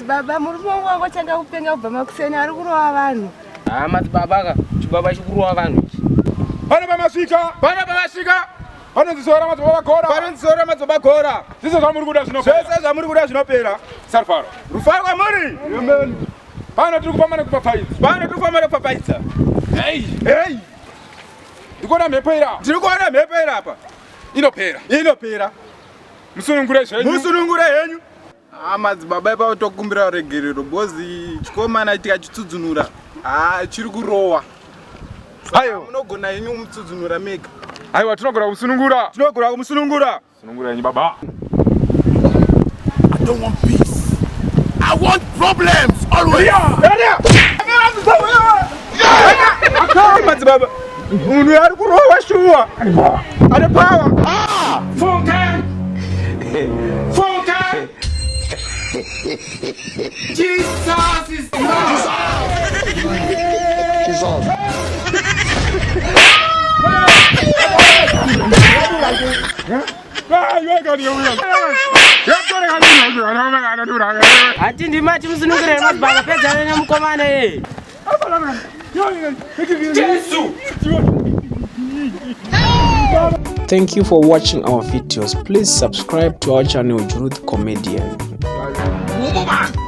Madzibaba, murume wangu wangotanga kupenga kubva makuseni ari kurova vanhu. Haa madzibaba ka, chibaba chikurova vanhu ichi. Pano pamasvika, Pano pamasvika, panonzi sora madzibaba gora. Panonzi sora madzibaba gora. Zvese zvamuri kuda zvinopera. Zvese zvamuri kuda zvinopera. Sarufaro. Rufaro kwamuri. Amen. Pano tiri kufamba nekupapaidza. Pano tiri kufamba nekupapaidza. Hey. Hey. Ndikuona mhepo iri apa. Ndiri kuona mhepo iri apa. Inopera. Inopera. Musunungure zvenyu. Musunungure henyu. Ah, madzibaba ipapo tokumbira regerero because chikomana tikachitsudzunura haa chiri kurowa. Ayo. Munogona henyu kumutsudzunura mega. Aiwa, tinogona kumusunungura. Tinogona kumusunungura. Sunungura henyu baba. I don't want peace. I want problems always. Madzibaba. Munhu ari kurowa shuwa. Ane power. Funke! Funke! Jesus is Lord! Jesus. Hati ndimati musunungure madzibaba pedzana nemukomana iye. Jesu! Thank you for watching our videos. Please subscribe to our channel, Juru the Comedian. Woman.